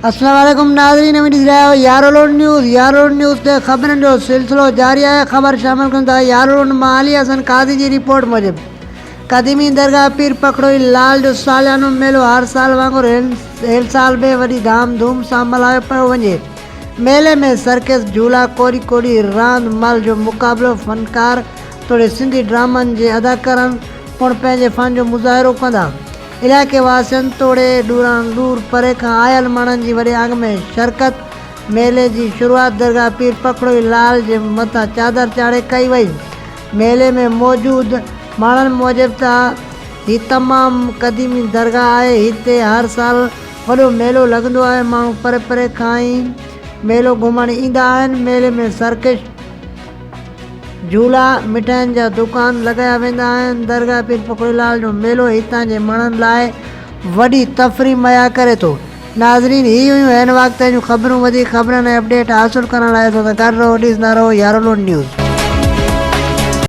السلام عليڪم ناظرين اوهين ڏسي رهيا آهيو يارولوڊ نيوز يارولوڊ نيوز تي خبرن جو سلسلو جاري آهي خبر شامل ڪيون ٿا يارولوڊ مان علي حسن قاضي جي رپورٽ موجب قديمي درگاهه پير پکڙوئي لال جو ساليانو ميلو هر سال وانگر هن سال به وڏي ڌام ڌوم سان ملهايو پيو وڃي ميلي ۾ سرڪس جهولا ڪوڏي ڪوڏي راند مل جو مقابلو فنڪار توڙي سنڌي ڊرامن جي اداڪارن پڻ پنهنجي فن جو مظاهرو ڪندا. علائقي واسين توڙي ڏوران ڏور پري کان آيل ماڻهن جي وڏي انگ ۾ شرڪت، ميلي جي شروعات درگاهه پير پکڙوئي لال جي مٿان چادر چاڙهي ڪئي وئي، ميلي ۾ موجود ماڻهن موجب ته هي تمام قديمي درگاهه آهي هتي هر سال وڏو ميلو لڳندو آهي ماڻهو پري پري کان ئي ميلو گهمڻ ايندا آهن، ميلي ۾ سرڪش. جهولا، مٺاين جا دڪان لڳايا ويندا آهن، درگاهه پير پڪڙي لال جو ميلو هتان جي ماڻهن لاء وڏي تفريح مهيا ڪري ٿو. ناظرين هي هيون هن وقت جون خبرون وڌيڪ خبرن ۽ اپڊيٽ حاصل ڪرڻ لاء اسان سان گڏ رهو ڏسندا رهو يارولوڊ نيوز.